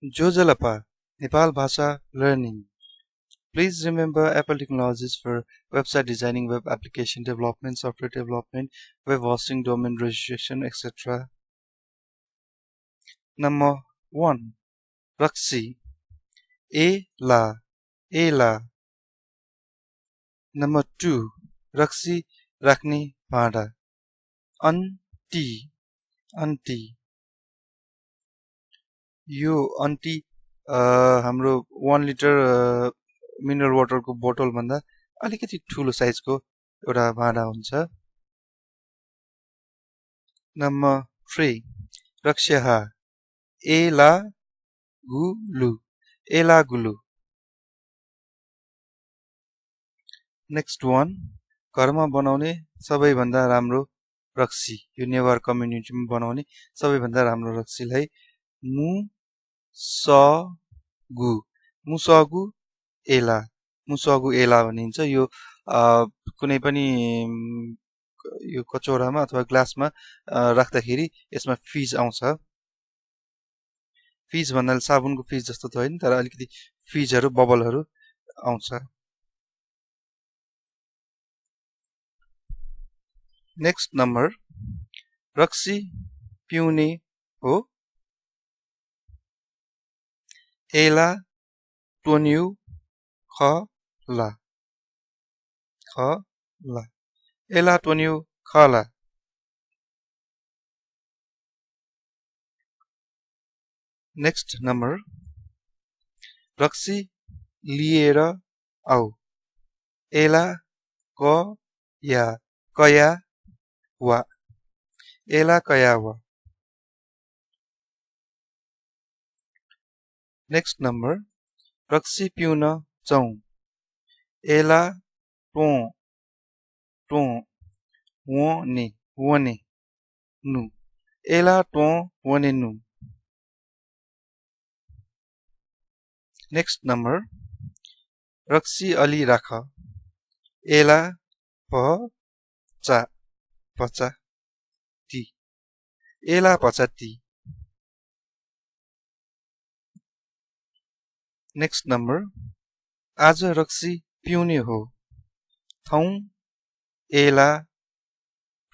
Jojalapa, Nepal Bhasha Learning. Please remember Apple Technologies for website designing, web application development, software development, web hosting, domain registration, etc. Number 1. Rakshi. Ela. Number 2. Rakshi राख्ने भाँडा. Auntie. यो aunty हाम्रो 1 litre mineral वाटरको बोतल भन्दा अलिकति ठूलो साइजको एउटा भाँडा हुन्छ. नम्बर 3. रक्ष्यहा. एला गुलु. Next one. घरमा बनाउने सबैभन्दा राम्रो रक्सी. यो नेवार कम्युनिटीमा बनाउने सबैभन्दा राम्रो रक्सीलाई मुसगु एला भनिन्छ. यो कुनै पनि यो कचौरामा अथवा ग्लासमा राख्दाखेरि यसमा फिज आउँछ. फिज भन्नाले साबुनको फिज जस्तो त होइन, तर अलिकति फिजहरू बबलहरू आउँछ. Next number. रक्सी पिउने हो. एला टोन्यु खला. एला टोन्यु खला. Next number. रक्सी लिएर आऊ. एला कया वा. एला कया वा. Next number. रक्सी पिउन जाउँ. एला वने नु. एला वने नु. Next number. रक्सी अलि राख. एला पचाती. एला पचाती. Next number. आज रक्सी पिउने हो. थौ एला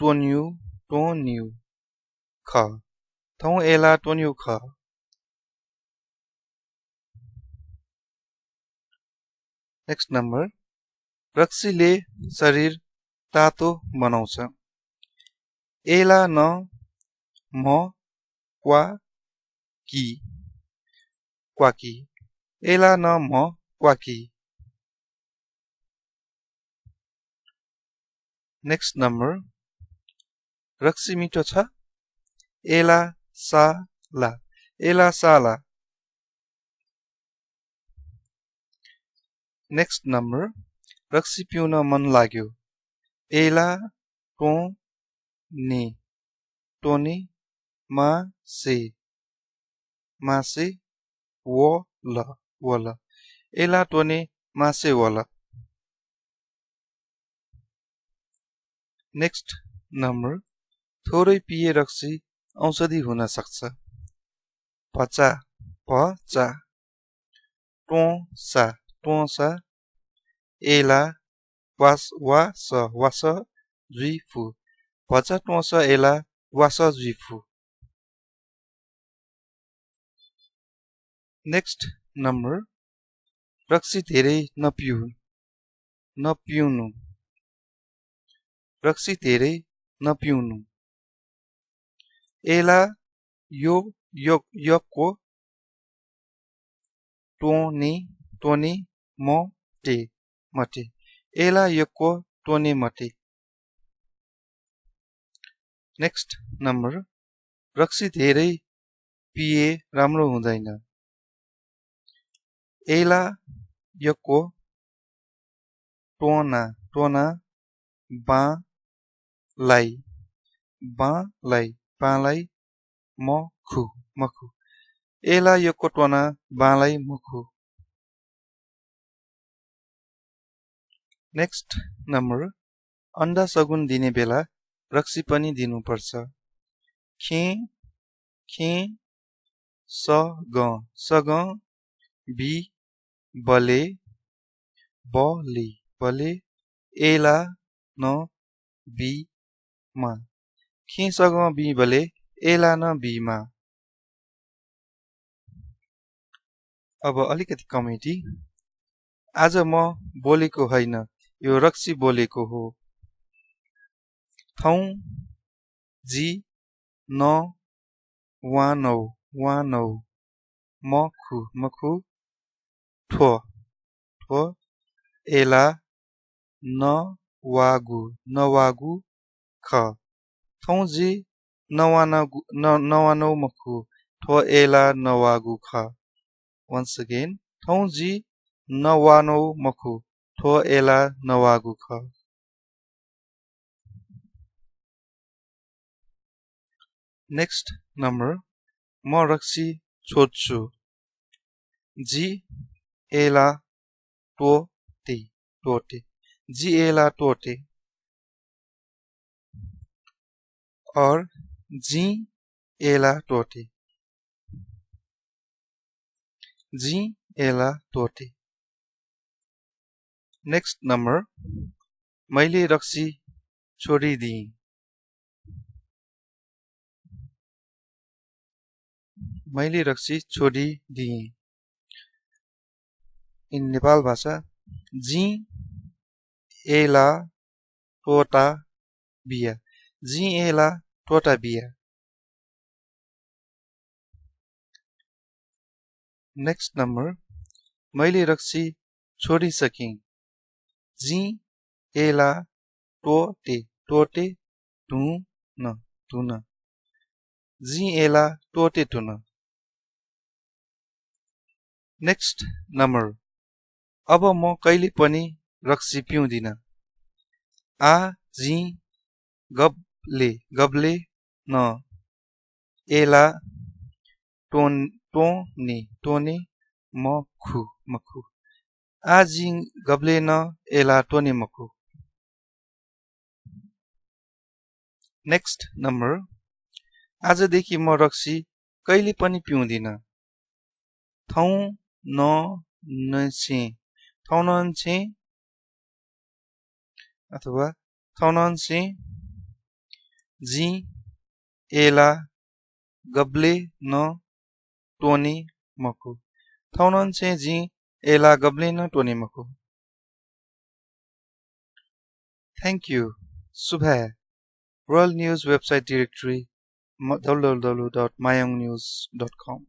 टोन्यु ख. थौ एला टोन्यु ख. Next number. रक्सीले शरीर तातो बनाउँछ. एला न म क्वाकी. एला न म क्वाकी. Next number. रक्सी मिठो छ. एला साला. Next number. रक्सी पिउन मन लाग्यो. एला टोने मासे वल. एला टोने मासे वल. Next number. थोरै पिए रक्सी औषधि हुन सक्छ. पचा. टोसा. एला वास जुइफु. पचा टोसा एला वास जुइफु. Next number. रक्सी धेरै नपिउनु. रक्सी धेरै नपिउनु. एला यको टोने मटे. एला यको टोने मटे. Next number. रक्सी धेरै पिए राम्रो हुँदैन. एला यको टोना बालाई मखु. एला यको टोना बालाई मखु. Next number. अन्डा सगुन दिने बेला रक्सी पनि दिनुपर्छ. खे सग बी बले बले एला न बी मा खिसग बी बले एला न बीमा। अब अलिकति कमेडी। आज म बोलेको होइन, यो रक्सी बोलेको हो। थौ जी न वानौ मखु ठो एला नवागु ख थौ जी नवानौ मखु ठो एला नवागु ख। Once again, थौ जी नवानौ मखु ठो एला नवागु ख। Next number, म रक्सी छोड्छु। जी एला टोटे जी एला टोटे और जी एला टोटे जी एला टोटे। नेक्स्ट नम्बर, मैले रक्सी छोडिदिएँ। मैले रक्सी छोडिदिएँ। इन नेपाल भाषा जी एला टोटा बिया जी एला टोटा बिया। नेक्स्ट नम्बर, मैले रक्सी छोडिसकेँ। जी एला टोटे टुन जी एला टोटे टुन। नेक्स्ट नम्बर, अब म कहिले पनि रक्सी पिउँदिन। आ जी गब्ले न एला टोने मखु आ जी गब्ले न एला टोने मखु। नेक्स्ट नम्बर, आजदेखि म रक्सी कहिले पनि पिउँदिन। थौ नन्छे अथवा थौ नन्छे जी एला गब्ले न टोने मखु थौ नन्छे जी एला गब्ले न टोने मखु। Thank you. Subha. World News website directory www.mayangnews.com